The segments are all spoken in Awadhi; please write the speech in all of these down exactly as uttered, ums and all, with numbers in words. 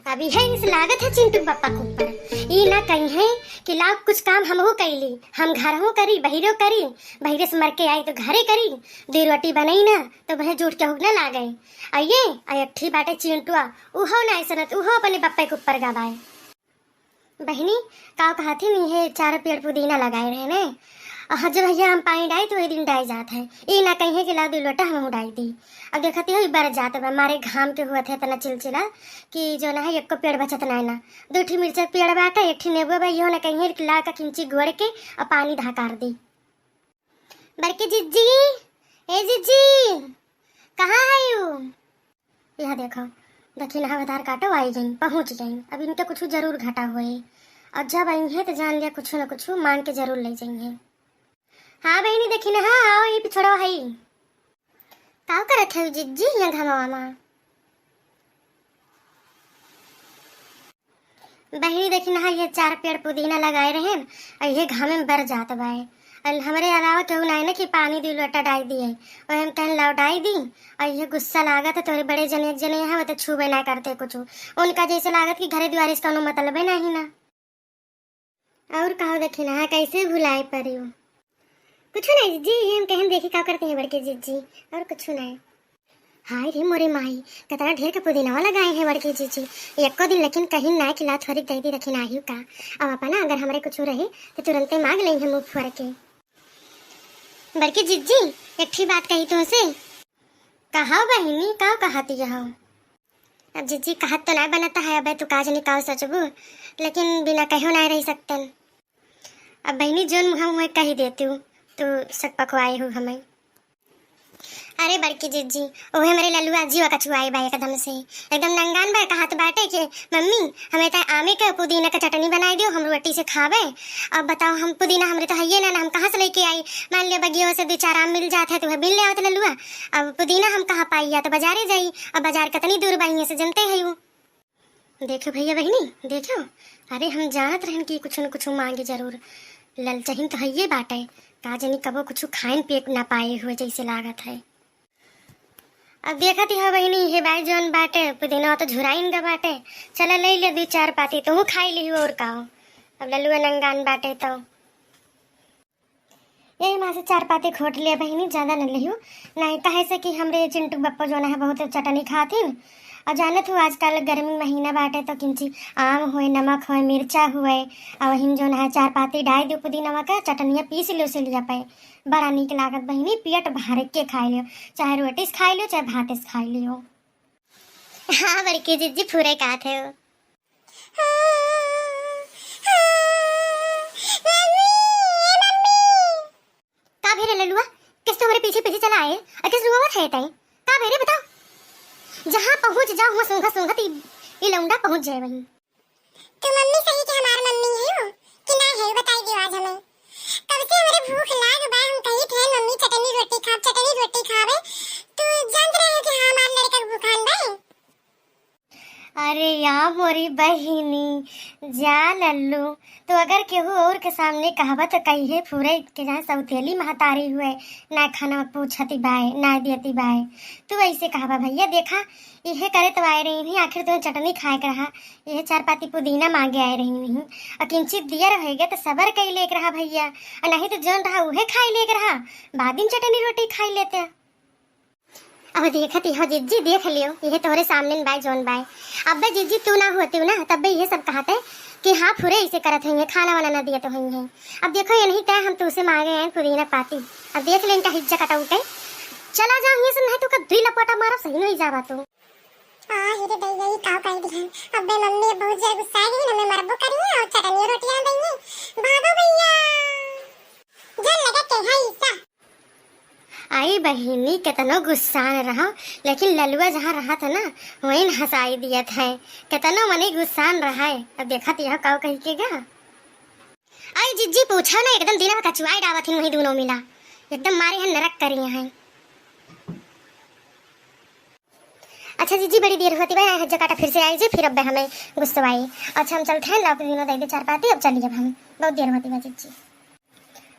अभी है इस लागत है चिंटू बप्पा के ऊपर। ई ना कहीं है कि लाओ कुछ काम हमहू कैली, हम घरहू करी, बहिरो करी, बहिरे से मर के आई तो घरे करी, दो रोटी बनई ना तो वह जूठ के हुक ना लागे। आ ये, आ एकठी बाटे चिंटुआ, उहो ना ऐसनत, उहो अपने बप्पे के ऊपर गवाए। बहिनी, का कहत ही, इहे चार पेड़ पुदीना लगाए रहे ने। अ, हाँ, जब भैया हम पानी डाई तो वही दिन डाई जात है। ई ना कहीं है कि ला दो लोटा हमहू डाई दी। अब देखत ही हो, ई बर जात बा, मारे घाम के हुआ थे इतना चिलचिला कि जो ना है, एको पेड़ बचत ना है ना। दो ठी मिर्चा के पेड़ बाटे, एक ठी नेबुआ बा, इहो ना कहीं है कि ला का किंची गोड़ के अ पानी धकार दी। बड़की जिज्जी, ए जिज्जी, कहाँ है यू? यह देखो, दखिनहा भतार काटो आई गईं, पहुँच गईं। अब इनके कुछ जरूर घटा होए। और जब आई हैं तो जान लिया कुछ न कुछ मांग के जरूर ले जाई हैं। हाँ बहिनी, दखिनहा, आओ, ई पिछड़ो है। का करत है जिज्जी यहाँ घमवा मा? बहिनी, दखिनहा, ये चार पेड़ पुदीना लगाए रहेन, और ये घामे में बर जात बाए। और हमरे अलावा केहू नाई ना कि पानी दू लोटा डाई दिए। और हम कहन, "लाओ, डाई दी।" और ये गुस्सा लागत है, तोरे बड़े जने, एक जने यहाँ, वो तो छूबे ना करते कुछ। उनका जैसे लागत कि घरे दुआरे से कौनो मतलबे नहीं ना। और कहो दखिनहा, कैसे भुलाए परियो? कुछ नहीं जिज्जी, ये हम कहन देखी का करती हैं बड़की जिज्जी, और कुछ नहीं। हाय रे मोरे माई, कितना ढेर के पुदीनवा लगाए हैं बड़की जिज्जी। एको दिन लेकिन कहीं ना कि ला थोड़ी दे दी दखिनहा का। अब अपना अगर हमरे कुछ रहे तो तुरंते मांग लें हम मुंह फुर के। बड़की जिज्जी, एक ठी बात कही तुमसे। कहा बहिनी, का कहती हो? अब जिज्जी, कहत तो ना बनता है, अबे तू काज निकाल सोचबू, लेकिन बिना कहो ना रह सकतन। अब बहिनी, जोन मुँह मुँह कही देती हूँ, तू सक पकवाए हो हमें। अरे बड़की जिज्जी, ओहे हमरे ललुआ जीवा कछुआई बा एकदम से, एकदम नंगान बा, कहत बाटे कि मम्मी, हमें तो आमे के पुदीना के चटनी बनाई दियो, हम रोटी से खावे। अब बताओ, हम पुदीना हमरे तो हइये ना, ना हम कहाँ से लेके आई? मान लिया बगियो से दो चार आम मिल जात है, तुम्हें बिन ले आवत ललुआ। अब पुदीना हम कहाँ पाई, या तो बाजारे जाई, अब बाजार कितनी दूर बा, हियाँ से जनते है यू। देखो भैया बहिनी, देखो, अरे हम जानत रहन कि कुछ न कुछ मांगे जरूर, ललचहिन तो हइये बाटे, का जानी कबो कुछ खाइन पिए ना पाए हुए जैसे लागत है। अब देखत ही हो बहिनी, हे बाई जौन बाटे, पुदीना तो झुराइन गा बाटे, चला ले ले दू चार पाती, तू खाई लिहू और का हो। अब ललुआ नंगान बाटे तो यही माँ से चार पाती खोट लिया बहिनी, ज्यादा न लिहू, नहीं कहे से कि हमरे चिंटू बप्पा जौन है बहुत चटनी खातिन। और जानत हूँ आजकल गर्मी महीना बाटे तो किंची आम होए, नमक होए, मिर्चा होए, और वहीं जौन है चार पाती डाई दू पुदीनवा का चटनिया पीस लियो से लिया पे, बड़ा नीक लागत बहिनी, पेट भर के खाई लियो, चाहे रोटी से खाई लियो, चाहे भात से खाई लियो। हाँ बड़की जिज्जी, फुरे कहत है वो। हाँ, हाँ, मम्मी, ए मम्मी। का भे रे ललुआ, किस तो हमरे पीछे पीछे चला आए और किस रोवत है तय? का भे रे बताओ, जहाँ पहुँच जाओ हुआ सूंघत सूंघत ई, ई लौंडा पहुँच जाए वहीं। तू मम्मी सही के हमार मम्मी है हो कि ना है, बताई दियो आज हमें। कब से हमरे भूख लाग बा, हम कही थे मम्मी चटनी रोटी खाब, चटनी रोटी खाबे। तू जानत रहे हो कि हाँ, हमार लड़का के भूखान बा। अरे या मोरी बहिनी, जा लल्लू, तो अगर केहू और के सामने कहबा तो कहिए फुरे के जहाँ सौतेली महतारी हुए, ना खाना पूछती बाय, ना देती बाय। तू ऐसे कहबा भैया, देखा इहे करे तो आए रही हुई, आखिर तुम्हें चटनी खाए के रहा, इहे चार पाती पुदीना मांगे आए रही हुई, और किंचित दिया रहेगे तो सबर कई लेके रहा भैया, और नहीं तो जौन रहा उहे खाई लेके रहा, बाद में चटनी रोटी खाई लेते। अब देखत इहो जिज्जी देख लियो, इहे तोहरे सामने बाय जौन बाय। अब्बे जिज्जी तू ना होती ना, तब्बे इहे सब कहते कि हाँ फुरे इसे करत हुई है, खाना वाना ना दिए तो हुई है। अब देखो ये नहीं तय हम तुझसे मांगे हैं पुदीना पाती। अब देख ले इनका हिज्जा कटाऊ के। चला जा हियां से, नहीं तो का दुई लपटा मारब सही नहीं जावा तू। आ, हिरे दैया, ई काव कह दिहन। अब्बे मम्मी बहुत जोर गुस्सा गई, हमें मरबो करिए और चटनी रोटियां दइए। भागो भैया। जल लगा के है ईसा। आई बहिनी, केतनो गुस्सान रहो, लेकिन ललुआ जहाँ रहत है ना, वहीं हंसाई दियत है। केतनो मने गुस्सान रहा है। अब देखत यह काव कही के गा। आई जिज्जी, पूछा ना, एकदम दिना में कचुआई डावत ही वही दोनों मिला, एकदम मारे हैं नरक करी हैं। अच्छा जिज्जी, बड़ी देर होती बा, हज्जा काटा फिर से आई जी, फिर अब्बे हमें गुस्सवाई। अच्छा हम चलते हैं, लाओ तीनों दे दे चार पाती, अब चलिए अब हम, बहुत देर होती बा जिज्जी।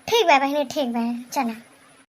ठीक बा बहिनी, ठीक बा, चला।